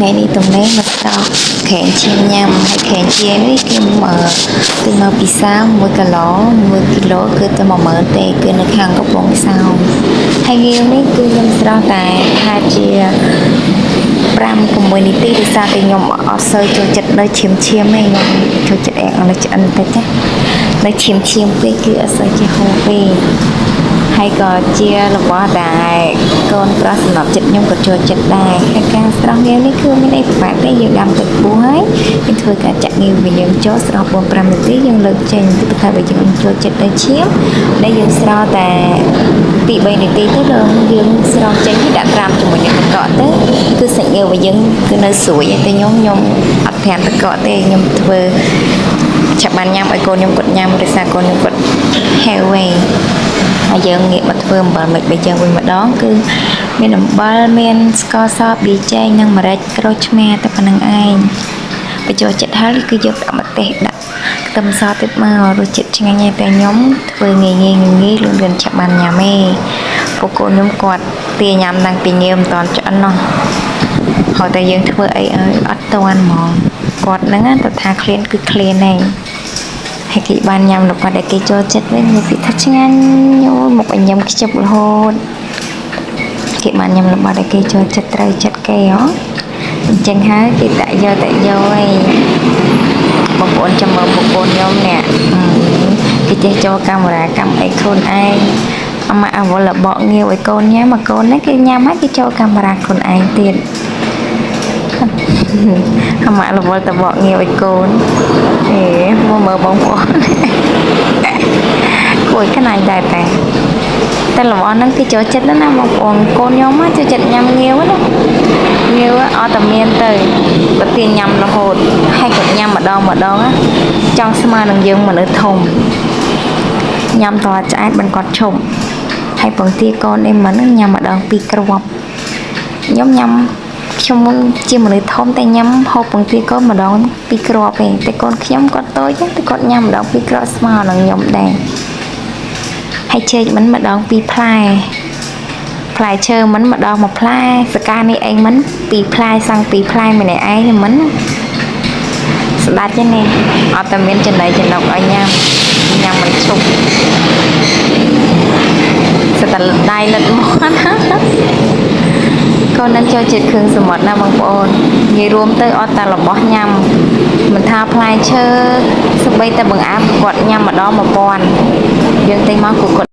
ថ្ងៃនេះទំនេរមកស្រស់ក្រែងឈាមញ៉ាំហើយក្រែងជានេះគឺមកទិញមកពិសា1គីឡូ1គីឡូគឺតែ10000ទេគឺនៅខាងកំពង់សោមហើយងាវនេះគឺខ្ញុំស្រស់តែថាជា5 6នាទីដោយសារតែខ្ញុំអត់សូវចូលចិត្តនៅឈាមឈាមទេខ្ញុំចូលចិត្តអែនៅឆ្អិនតិចណានៅឈាមឈាមពេកគឺអត់សូវចេះហូបទេហើយក៏ជារបស់ដែលកូនប្រុសសំណប់ចិត្តខ្ញុំក៏ចូលចិត្តដែរហើយការស្រស់ងាវនេះគឺមានអីពិបាកទេយើងដាំទឹកពុះហើយយើងធ្វើការចាក់ងាវវិញយើងចូលស្រស់4 5នាទីយើងលើកចេញគឺថាបើយើងចូលចិត្តទៅឈាមដែលយើងស្រស់តែ2 3នាទីទៅដល់យើងស្រស់ចេញហើយដាក់ត្រាំជាមួយនឹងទឹកកកទៅគឺសាច់ងាវរបស់យើងគឺនៅស្រួយតែខ្ញុំអត់ត្រាំទឹកកកទេខ្ញុំធ្វើឆាប់បានញ៉ាំឲ្យកូនខ្ញុំគាត់ញ៉ាំដោយសារកូនខ្ញុំគាត់ហេវវិញហើយយើងងាកមកធ្វើអំបិលមិនបីយើងវិញម្ដងគឺមានអំបិលមានស្ករសប៊ីចេងនិងម្រេចក្រូចឆ្មាតែប៉ុណ្្នឹងឯងបញ្ចូលចិត្តហើយគឺយកដាក់ម្ទេសដាក់ខ្ទឹមសទៀតមករសជាតិឆ្ងាញ់ហើយតែខ្ញុំធ្វើងាយងាយងាយលឿនលឿនឆាប់បានញ៉ាំឯងពួកកូនខ្ញុំគាត់ទាញ៉ាំតាំងពីងាវមិនតាន់ឆ្អិនណោះហើយតែយើងធ្វើអីឲ្យអត់តាន់ហ្មងគាត់ហ្នឹងទៅថាឃ្លានគឺឃ្លានឯងហើយគេបានញ៉ាំរបស់ដែលគេចូលចិត្តវិញនិយាយពីថាឆ្ងាញ់អូយមុខឲ្យញ៉ាំខ្ជិបរហូតគេបានញ៉ាំរបស់ដែលគេចូលចិត្តត្រូវចិត្តគេហ៎អញ្ចឹងហើយគេតាក់យកតាក់យកឯងបងប្អូនចាំមើលបងប្អូនខ្ញុំនេះគេចេះចូលកាមេរ៉ាកម្មអីខ្លួនឯងអមអវលបកងាវឲ្យកូនញ៉ាំមកកូននេះគេញ៉ាំហើយគេចូលកាមេរ៉ាខ្លួនឯងទៀតអមរវល់តបកងាវឲ្យកូនអេមកមើលបងប្អូនគួយខ្នាញ់ដែរតែតែរបស់ហ្នឹងគេចូលចិត្តណាស់បងប្អូនកូនខ្ញុំចូលចិត្តញ៉ាំងាវណាងាវអត់តែមានទៅគាត់ទាញញ៉ាំរហូតហើយគាត់ញ៉ាំម្ដងម្ដងចង់ស្មើនឹងយើងមនុស្សធំញ៉ាំតឆ្អែតមិនគាត់ឈប់ហើយពងទាកូនអីមិនញ៉ាំម្ដងពីរគ្រាប់ខ្ញុំញ៉ាំខ្ញុំជាមនុស្សធំតែញ៉ាំហូបពងទាកូនម្ដងពីរគ្រាប់ឯងតែកូនខ្ញុំគាត់តូចតែគាត់ញ៉ាំម្ដងពីរគ្រាប់ស្មើនឹងខ្ញុំដែរហើយចេកមិនម្ដងពីរផ្លែផ្លែឈើមិនម្ដងមួយផ្លែសកានេះឯងមិនពីរផ្លែសង់ពីរផ្លែម្នាក់ឯងមិនស្ដាច់ទេនេះអត់តែមានចំណីចំណុកឲ្យញ៉ាំញ៉ាំមិនឈប់សិតតែលិតដៃលិតមាត់ណាកូននឹងចូលចិត្តគ្រឿងសមុទ្រណាបងប្អូននិយាយរួមទៅអត់តែរបស់ញ៉ាំមិនថាផ្លែឈើសម្បីតែបង្អែមក៏គាត់ញ៉ាំម្ដង1000យើងទិញមកក៏គាត់